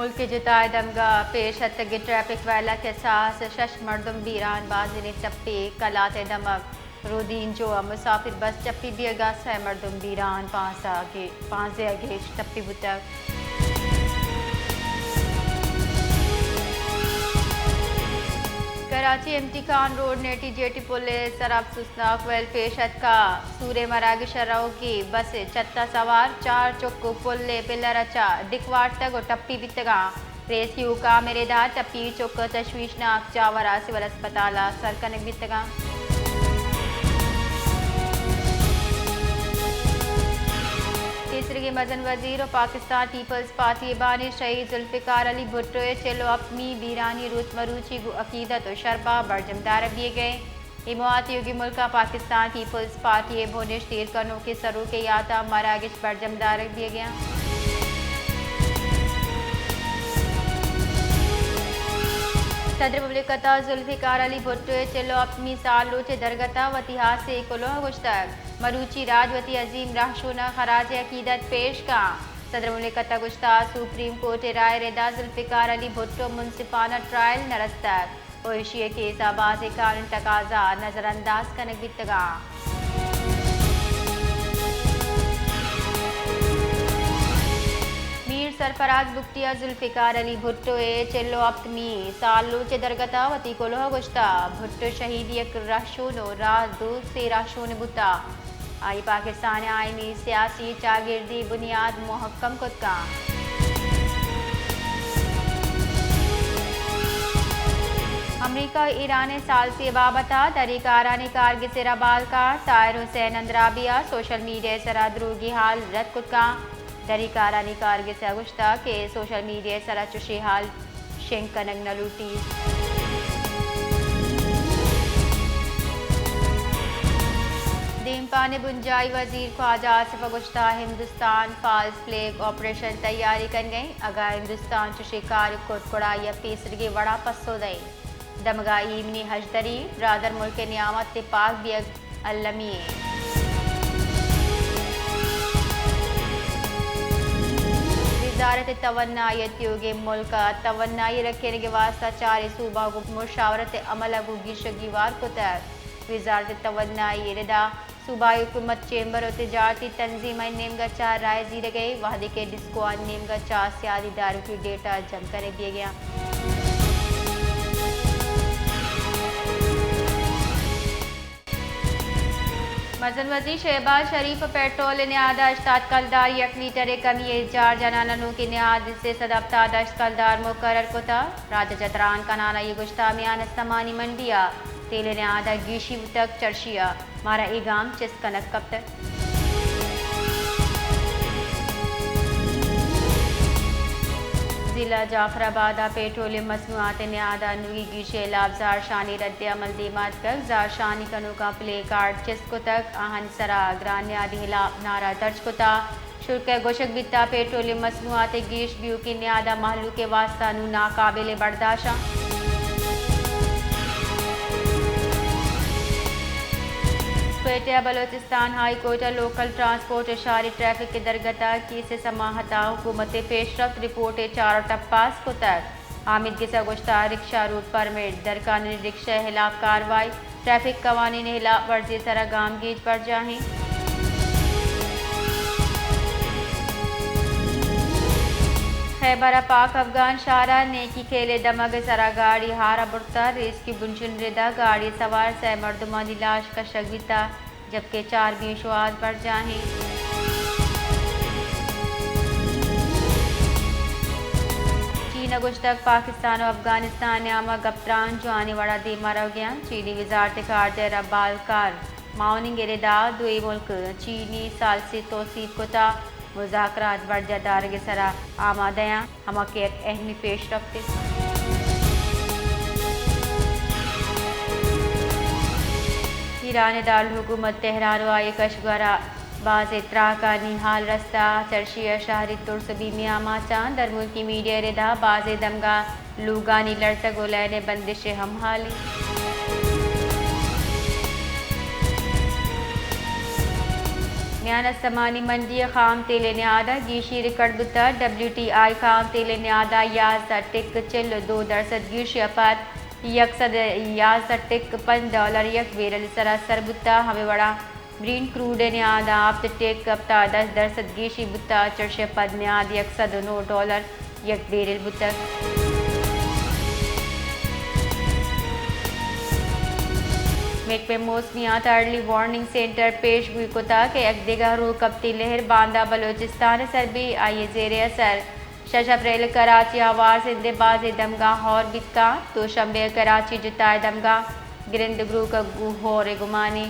ملک ءِ جتا ءِ دمگ ءَ پیش اتکگیں ٹریفک ویل ءَ کساس، شش مردم بیران، بازینے ٹپی، کلات ءِ دمگ رودینجو ءَ مسافر بس چپی بیگ ءَ سئے مردم بیران، پانزدہ ءَ گے-، پانزدہ ءَ گیش ٹپی بوتگ۔ Karachi M T Khan road native jetty پل ءِ سرا افسوسناک ویل پیش اتکا۔ سورے مراگش ءَ روکی بس ءِ چھت ءَ سوار چار چک ءُ پل ءِ پلر ءَ چہ ڈک وارتگ ءُ ٹپی بیتگاں۔ ریسکیو حکام ءِ ردا ٹپی چک تشویشناک جاور ءَ سول اسپتال ءَ سر کنگ بیتگاں۔ پیسریگیں مزن وزیر ءُ پاکستان پیپلز پارٹی ءِ بانی شہید ذوالفقار علی بھٹو ءِ چل ءُ ہپتمی بیرانی روچ مروچی گوں عقیدت ءُ شرپ ءَ برجم دارگ بیگ ءَ ایں۔ اے موہ ءَ تیوگیں ملک ءَ پاکستان پیپلز پارٹی ءِ بنھشت ایر کنوکیں سروک ءِ یات ءَ مراگش برجم دارگ بیگ ءَ اَنت۔ صدر مملکت ءَ ذوالفقار علی بھٹو ءِ چل ءُ ہپتمی سال روچ ءِ درگت ءَ وتی ہاسیں کلوہ گوشتگ۔ مروچی راج وتی عظیم رہشون ءَ خراج عقیدت پیش کنت۔ صدر مملکت ءَ گوشتگ، سپریم کورٹ ءِ رائے ءِ ردا ذوالفقار علی بھٹو ءِ منصفانہ ٹرائل نہ رستگ ءُ ایشی ءِ کیس ءَ بازیں قانونی تقاضا نظر انداز کنگ بیتگ اَنت۔ میر سرفراز بگٹی ءَ ذوالفقار علی بھٹو ءِ چل ءُ ہپتمی سال روچ ءِ درگت ءَ وتی کلوہ گوشتگ۔ بھٹو شہید یک رہشون ءُ راج دوستیں رہشونے بوتگ۔ آئی ءَ پاکستان ءِ آئینی، سیاسی، چاگردی بنیاد مہکم کت کنت۔ امریکہ ءُ ایران ءِ ثالثی ءِ بابت ءَ دری کارانی کارگس ءِ را بال کنت۔ طاہر حسین اندرابی ءَ سوشل میڈیا ءِ سرا دروگی حال رد کت کنت۔ دری کارانی کارگس ءَ گوشتگ کہ سوشل میڈیا ءِ سرا چشیں حال شنگ کنگ نہ لوٹیت۔ دیمپان ءِ بنجاہی وزیر خواجہ آصف ءَ گوشتگ، ہندوستان فالس فلیگ آپریشن ءِ تیاری کنگ ءَ اِنت، اگاں ہندوستان چشیں کارے کت گڑا آئی ءَ پیسریگیں وڑ ءَ پسو دئیت۔ دمگ ءَ ایمنی ہژدری، برادر ملک ءِ نیام ءَ تپاک بیگ المی اِنت۔ وزارت توانائی ءَ تیوگیں ملک ءَ توانائی ءِ رکینگ ءِ واستہ چاریں صوبہ ءَ گوں مشاورت ءِ عمل ءَ گوں گیش ءُ گیوار کتگ۔ وزارت توانائی ءِ ردا صوبائی حکومت، چیمبر ءُ تجارتی تنظیم آنی نیمگ ءَ چہ رائے زیرگ ءَ اِنت، وہدے کہ ڈسکو آنی نیمگ ءَ چہ سیادی داروکی ڈیٹا جم کنگ بیگ ءَ اِنت۔ مزن وزیر شہباز شریف ءَ پیٹرول ءِ نہاد ءَ ہشتاد کلدار، یک لیٹر ءِ کمی ءِ جار جنان ءَ نوکیں نہاد سئے سد ہپتاد ءُ ہشت کلدار مقرر کتگ۔ راج ءَ چہ تران کنان ءَ اے گوشتگ، میان استمانی منڈی ءَ تیل ءِ نہاد ءَ گیشی بوتگ، چرشی ءَ مارا اے گام چست کنگ کپتگ۔ ضلع جعفر آباد ءَ پیٹرولیم مصنوعات ءِ نہاد ءَ نوکی گیشی ءِ ہلاپ زہرشانی رد عمل دیما اتکگ۔ زہرشانی کنوکاں پلے کارڈ چست کتگ، آہانی سرا گران نہادی ہلاپ نعرہ درج کتگ۔ شرک ءَ گوشگ بیتگ، پیٹرولیم مصنوعات ءِ گیش بیوکیں نہاد ءَ مہلوک ءِ واستہ نوں ناقابل برداشت اِنت۔ کوئٹہ ءَ بلوچستان ہائی کورٹ ءَ لوکل ٹرانسپورٹ ءُ شہری ٹریفک ءِ درگت ءَ کیس ءِ سماعت ءَ حکومت ءِ پیشرفت رپورٹ ءِ چار ءُ ٹپاس کتگ۔ حامد گس ءَ گوشتگ، رکشہ روٹ پرمٹ، درقانونی رکشہ ءِ ہلاپ کاروائی، ٹریفک قوانین ءِ ہلاپ ورزی ءِ سرا گامگیج برجاہ اِنت۔ خیبر ءَ پاک افغان شہر ءَ نیکی کھیل ءِ دمگ ءِ سرا گاڑی ہار ءَ برتگ، ریسکیو بنجل ءِ ردا گاڑی ءِ سوار سئے مردمانی لاش کشگ بیتگ، جبکہ چار بے شواہد برجاہ اِنت۔ چین ءَ گوشتگ، پاکستان ءُ افغانستان ءِ نیام ءَ گپ تران جوانیں وڑ ءَ دیما روگ ءَ اِنت۔ چینی وزارت خارجہ ءِ ربالکار ماؤننگ ءِ ردا دوئیں ملک چینی ثالثی ءِ توسیپ کتگ، مذاکرات برجاہ دارگ ءِ سرا آمادہ اَنت، ہما کہ یک اہمیں پیشرفتے۔ ایران ءِ دارالحکومت تہران ءُ آئی ءِ کشگورا بازیں تراکانی ہال رستہ، چرشی ءَ شہری ترس ءُ بیمے آماچ اَنت۔ درملکی میڈیا ءِ ردا بازیں دمگاں لوگانی لرزگ ءُ لین ءِ بندش ءِ ہم ہال اِنت۔ میان استمانی منڈی ءَ خام تیل ءِ نیاد ءَ گیشی ریکارڈ بوتگ۔ ڈبلیو ٹی آئی خام تیل ءِ نیاد ءَ یازدہ ٹک چل ءُ دو درسد گیشی ءَ پد یک سد یازدہ ٹک پنچ ڈالر یک بیرل ءِ سرا سر بوتگ۔ ہمے وڑا برینٹ کروڈ ءِ نیاد ءَ ہپت ٹک ہپتاد درسد گیشی بوتگ، چرش ءَ پد نیاد یک سد ءُ نو ڈالر یک بیرل بوتگ۔ محکمہ موسمیات ءِ ارلی وارننگ سینٹر پیش گوئی کتگ کہ یک دگہ روکپتی لہر باندا بلوچستان ءَ سر بیت، آئی ءِ زیر اثر شش اپریل ءَ کراچی ءَ ہوار زند ءِ بازیں دمگاں ہور بیت کنت۔ دوشنبے ءَ کراچی جتا ءِ دمگاں گرند گروک ءَ گوں ہور ءِ گمانے۔